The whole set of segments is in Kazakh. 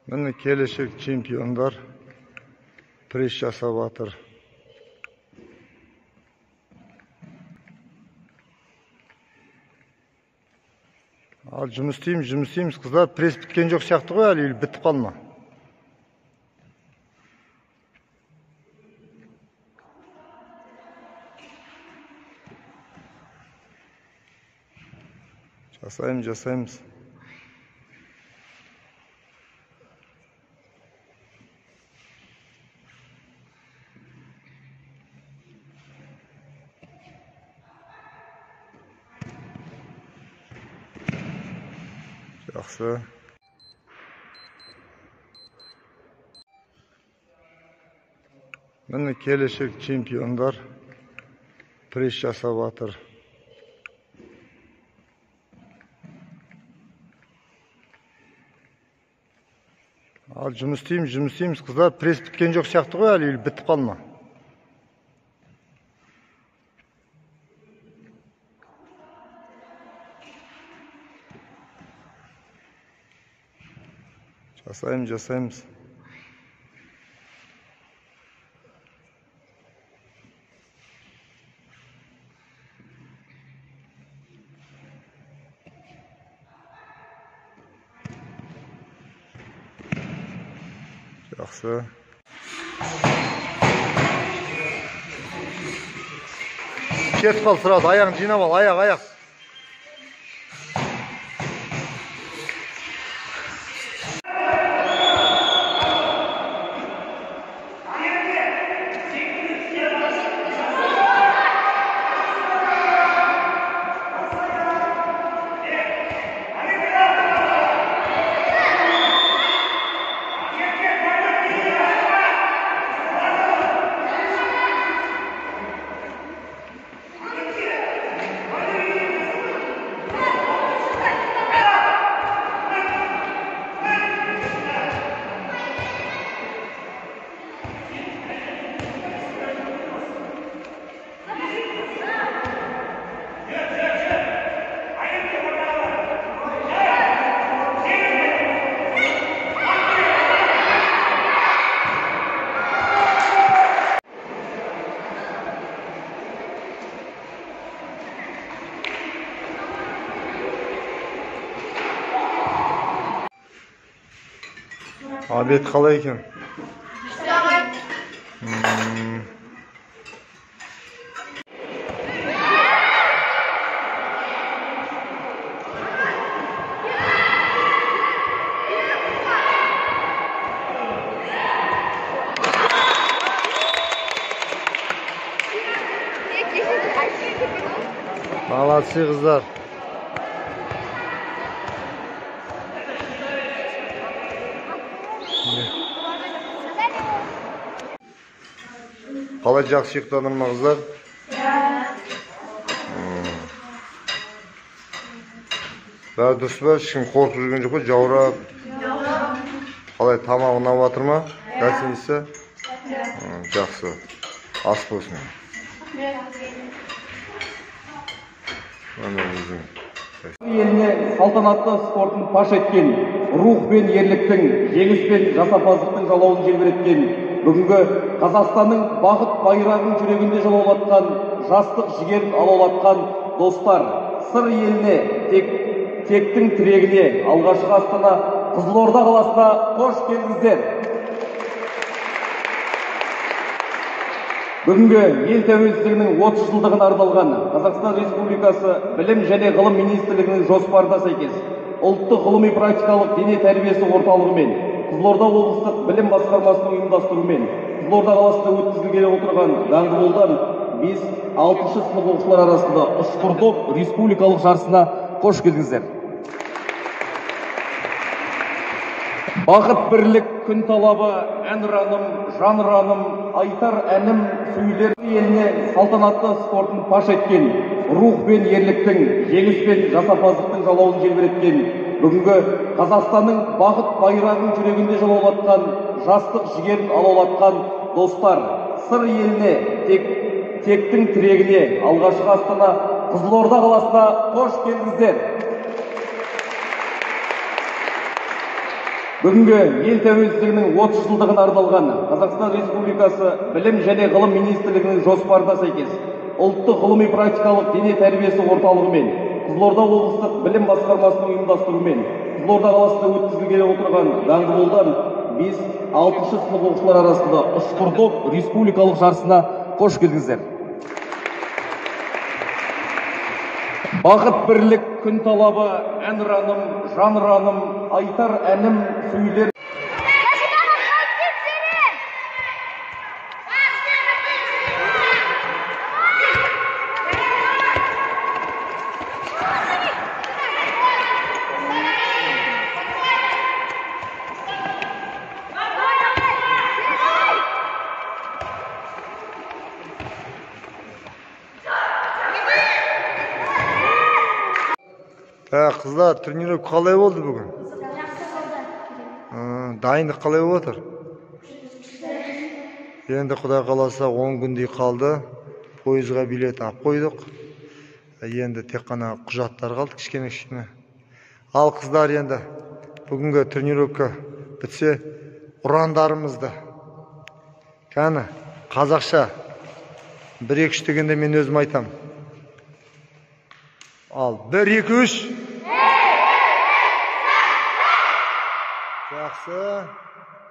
Міне келешек чемпиондар пресс жасап жатыр. Ал жұмыс істейміз, жұмыс істейміз, қыздар, пресс біткен жоқ сияқты ғой әлі, или бітіп қалма? Жасаймыз, жасаймыз. Жақсы. Міне келешек чемпиондар пресс жасап жатыр. Ал жұмыс істейміз, жұмыс істейміз, қыздар, пресс біткен жоқ сияқты ғой әлі, или бітіп қалма? Жасаймыз, жасаймыз. Жақсы. Кетіп қал сразу, аяғын жинап ал, аяқ, аяқ. Обед қалай екен? Молодцы, қыздар. Қалай, жақсы ұйықтадыңдар ма, қыздар? Бәрі дұрыс па? Ешкім қорқып жүрген жоқ па? Жаурап. Қалай, тамақ ұнап жатыр ма? Гостиница? Жақсы. Ас болсын. Міне біздің еліне салтанатты спортын паш еткен, рух пен ерліктің, жеңіс пен жасампаздықтың жалауын желбіреткен, бүгінгі Қазақстанның бақыт байрағын жүрегінде жалаулатқан, жастық жігерін алаулатқан достар, Сыр еліне, тектің тірегіне, алғашқы астана Қызылорда қаласына қош келдіңіздер. Бүгінгі ел тәуелсіздігінің 30 жылдығына арналған Қазақстан Республикасы Білім және Ғылым Министрлігінің жоспарына сәйкес Ұлттық ғылыми практикалық дене тәрбиесі орталығымен Қызылорда облыстық білім басқармасының ұйымдастыруымен Қызылорда қаласында өткізілгелі отырған гандболдан 5-6 сынып оқушылар арасында ұшқыр доп республикалық жарысына қош келдіңіздер. Бақыт, бірлік, күн талабы, ән ұраным, жан ұраным, айтар әнім, сөйлер еліне салтанатты спортын паш еткен, рух пен ерліктің, жеңіс пен жасампаздықтың жалауын желбіреткен, бүгінгі Қазақстанның бақыт байрағын жүрегінде жалаулатқан, жастық жігерін алаулатқан достар, Сыр еліне, тектің тірегіне, алғашқы астана Қызылорда қаласына қош келдіңіздер. Бүгінгі ел тәуелсіздігінің 30 жылдығына арналған Қазақстан Республикасы Білім және Ғылым Министрлігінің жоспарына сәйкес ұлттық ғылыми практикалық дене тәрбиесі орталығымен Қызылорда облыстық білім басқармасының ұйымдастыруымен Қызылорда қаласында өткізілгелі отырған гандболдан 5-6 сынып оқушылар арасында ұшқыр доп республикалық жарысына қош келдіңіздер. Бақыт, бірлік, күн талабы, әнұраным, жанұраным, айтар әнім, сөйлер. Қыздар, тренировка қалай болды бүгін? Жақсы болды. Дайындық қалай болып отыр? Енді Құдай қаласа 10 күндей қалды. Пойызға билет алып қойдық. Енді тек қана құжаттар қалды кішкене-кішкене. Ал қыздар, енді бүгінгі тренировка бітсе ұрандарымызды кәні қазақша 1 2 3 дегенде мен өзім айтам. Ал 1 2 3. Жақсы.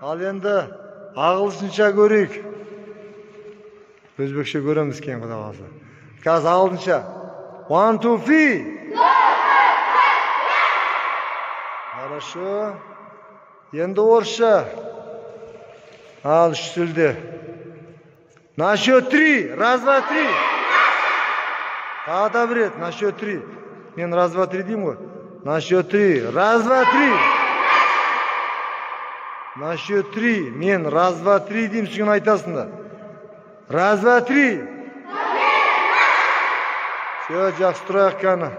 Ал енді ағылшынша көрейік. Өзбекше көреміз кейін, Құдай қаласа. Қазір ағылшынша. 1 2 3. Хорошо. Енді орысша. Ал үш тілде. На счет 3. Раз, два, три. Тағы да бір рет. На счет 3. Мен раз, два, три деймін ғой. На счет 3. Раз, два, три. На счет 3. Мен раз, два, три деймін, сен айтасыңдар. Раз, два, три. Все, жақсы тұрайық кәні.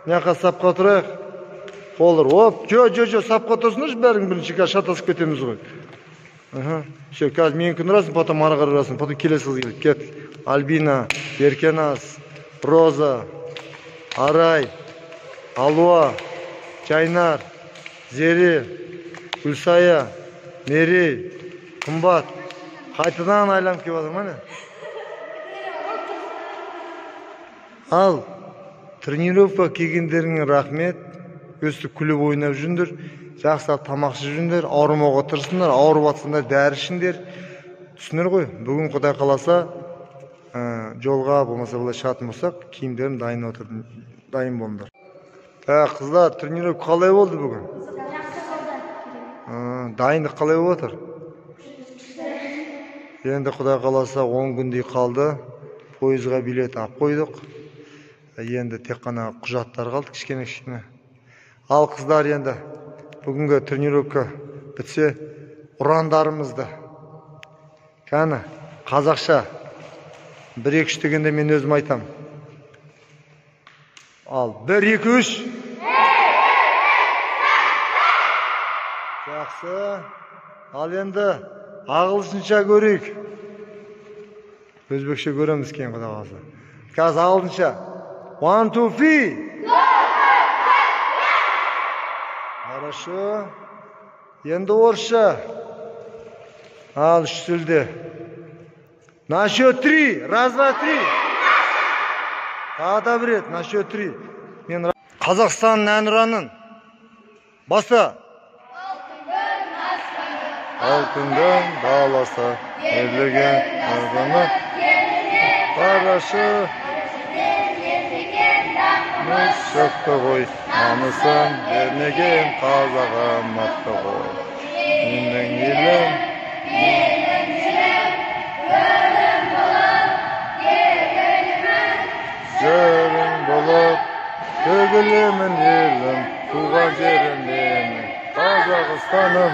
Мына сапқа тұрайық. Қолыр. Оп, жо, жо, жо, сапқа тұрсыңдаршы бәрің бірінші, қазір шатасып кетеміз ғой. Все, қазір менікін ұрасың, потом ары қарай ұрасың, потом келесі қыз келеді. Кеттік. Альбина, Еркеназ, Роза, Арай, Алуа, Жайнар, Зере, Гүлсая, Мерей, Қымбат. Қайтадан айланып келіп жатыр ма не? Ал, тренировка келгендеріңе рахмет. Өстіп күліп ойнап жүріңдер, жақсылап тамақ ішіп жүріңдер, ауырмауға тырысыңдар, ауырып жатсаңдар дәрі ішіңдер. Түсінер ғой, бүгін Құдай қаласа жолға болмаса былай шығатын болсақ, киімдерім дайын отыр, дайын болыңдар. Қыздар, тренировка қалай болды бүгін? Жақсы болды. Дайындық қалай болып отыр? Енді Құдай қаласа 10 күндей қалды. Пойызға билет алып қойдық. Енді тек қана құжаттар қалды кішкене-кішкене. Ал қыздар, енді бүгінгі тренировка бітсе ұрандарымызды кәні қазақша 1 2 3 дегенде мен өзім айтам. Ал 1 2 3. Жақсы. Ал енді ағылшынша көрейік. Өзбекше көреміз кейін, Құдай қаласа. Қазір ағылшынша. 1 2 3. Хорошо. Енді орысша. Ал үш тілде. На счет 3. Раз, два, три. Тағы да бір рет. На счет 3. Мен Қазақстанның әнұранын баса. Алтынның баласы, ерлігі арданы. Қарашы. Шықты ғой, намысым бермеген қазағым мықты ғой. Менің елім, менің жерім, өлім болып, төгілемін. Жырың болып, төгілемін елім, туған жерім менің, Қазақстаным.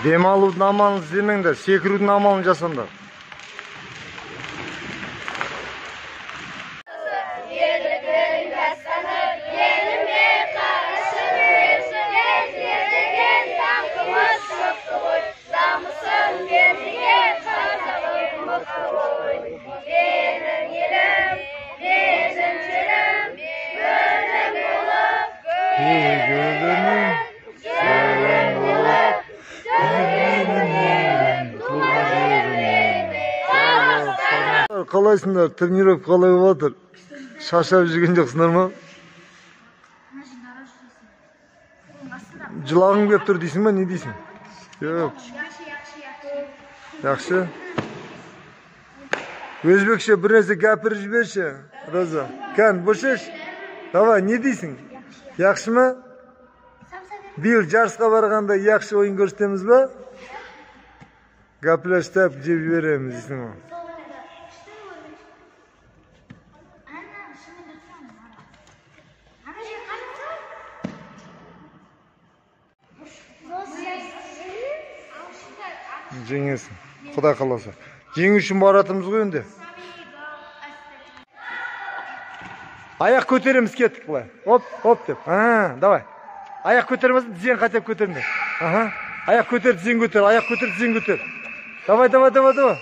Демалудың амалын іздемеңдер, секірудің амалын жасаңдар. Қалайсыңдар, тренировка қалай болып жатыр? Шаршап жүрген жоқсыңдар ма? Жылағың келіп тұр дейсің ба, не дейсің? Жоқ. Жақсы. Өзбекше бір нәрсе гәпіріп жіберші, Роза. Кән, бошеш. Давай, не дейсің? Жақсы ма? Биыл жарысқа барғанда жақсы ойын көрсетеміз ба? Гәпләштеп жеп жібереміз дейсің ғой. Жеңесің, Құдай қаласа. Жеңу үшін баратырмыз ғой енді. Аяқ көтереміз, кеттік былай. Оп, оп деп. Давай. Аяқ көтермесін, тізең қайтып көтеріңдер. Аяқ көтер, тізең көтер, аяқ көтер, тізең көтер. Давай, давай, давай, давай.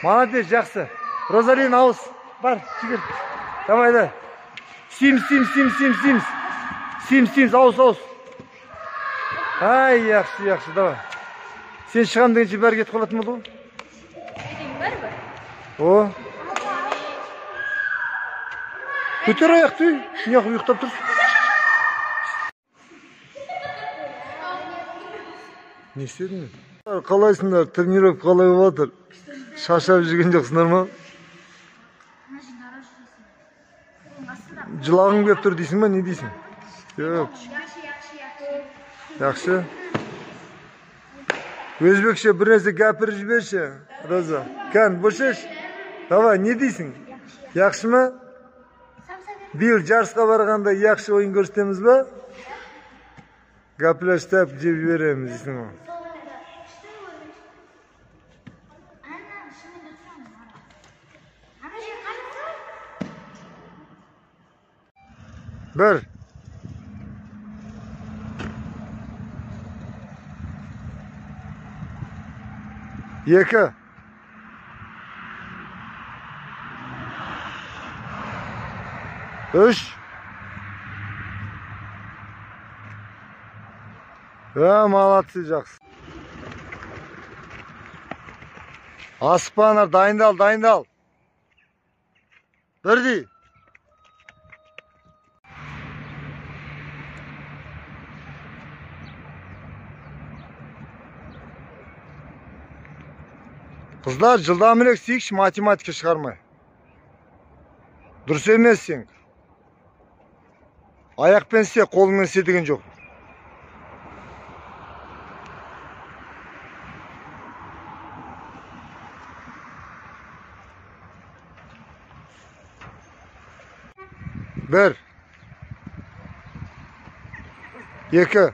Молодец, жақсы. Розалин, ауыз. Бар, жүгір. Давай, давай. Істейміз, істейміз, істейміз, істейміз, істейміз. Істейміз, істейміз, ауыз, ауыз. Ай, жақсы, жақсы, давай. Сен шығам дегенше бәрі кетіп қалатын болды ғой? Бәрі. О. Көтер аяқты, неғып ұйықтап тұрсың? Не істедің? Қалайсыңдар, тренировка қалай болып жатыр? Шаршап жүрген жоқсыңдар ма? Жылағың келіп тұр дейсің ба, не дейсің? Жоқ. Жақсы. Өзбекше бір нәрсе гәпіріп жіберші, Роза. Кән, бошеш. Давай, не дейсің? Жақсы ма? Биыл жарысқа барғанда жақсы ойын көрсетеміз ба? Гәпләштеп жеп жібереміз дейсің ғой. Бір. Екі. Үш. Молодцы, жақсы. Аспанар, дайындал, дайындал. Бірдей. Қыздар, жылдамырақ істейікші, математика шығармай. Дұрыс емес сен. Аяқпен істе, қолыңмен істе деген жоқ. Бір. Екі.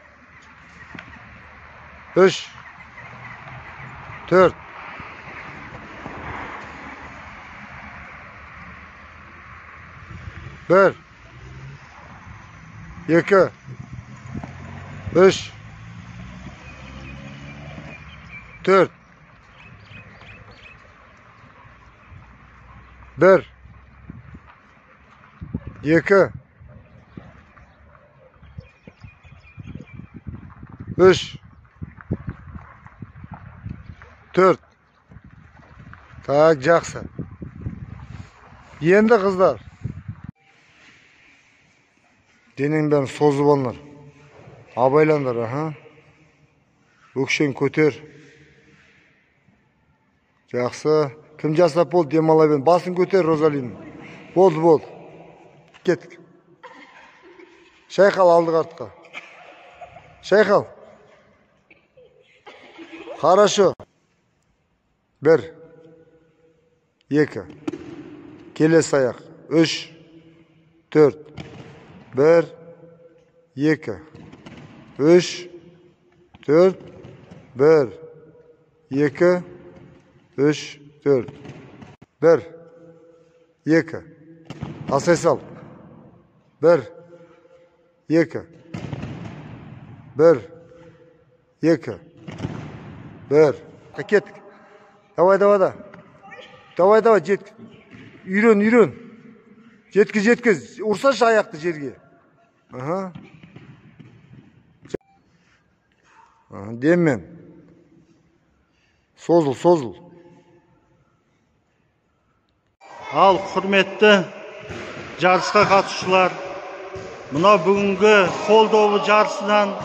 Үш. Төрт. Бір. Екі. Үш. Төрт. Бір. Екі. Үш. Төрт. Так, жақсы. Енді қыздар. Денең бәрін созып алыңдар. Абайлаңдар, аха. Өкшең көтер. Жақсы. Кім жасап болды, демала бер. Басын көтер, Розалин. Болды, болды. Кеттік. Шайқал алдық артқа. Шайқал. Хорошо. Бір. Екі. Келесі аяқ. Үш. Төрт. Бір. Екі. Үш. Төрт. 1, 2, 3, 4. 1, 2. Асай сал. 1, 2. 1, 2. 1. Кеттік. Давай, давай, да. Давай, давай, жеткіз. Үйрен, үйрен. Жеткіз, жеткіз. Ұрсашы аяқты жерге. Аха. Деммен. Созыл, созыл. Ал, құрметті жарысқа қатысушылар, мынау бүгінгі қол добы жарысынан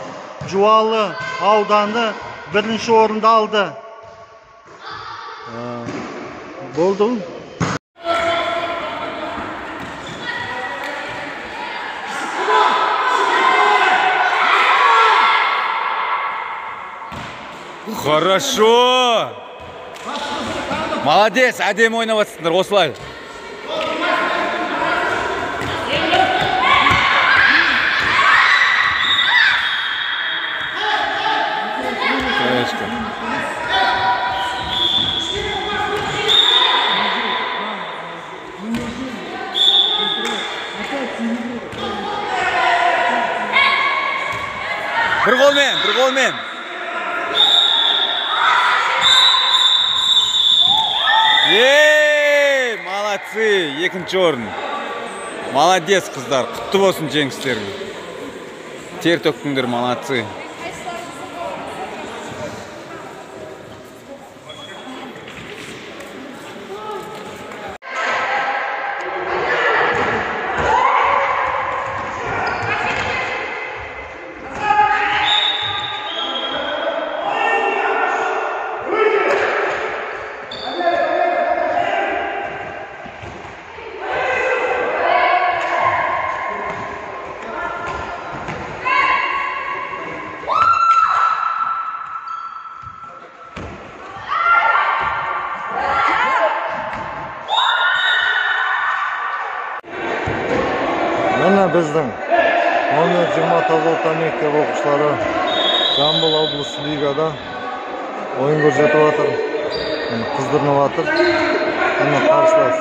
Жуалы ауданы бірінші орынды алды. Болды ма? Хорошо! Молодец, әдемі ойнап жатсыңдар, осылай. Бір қолмен, бір қолмен. Ей, молодцы, екінші орын. Молодец, қыздар, құтты болсын жеңістерің. Тер төктіңдер, молодцы. Міне біздің номер 20 таза орта мектеп оқушылары Жамбыл облысы лигада ойын көрсетіп жатыр, қыздырынып жатыр. Міне қарсылас.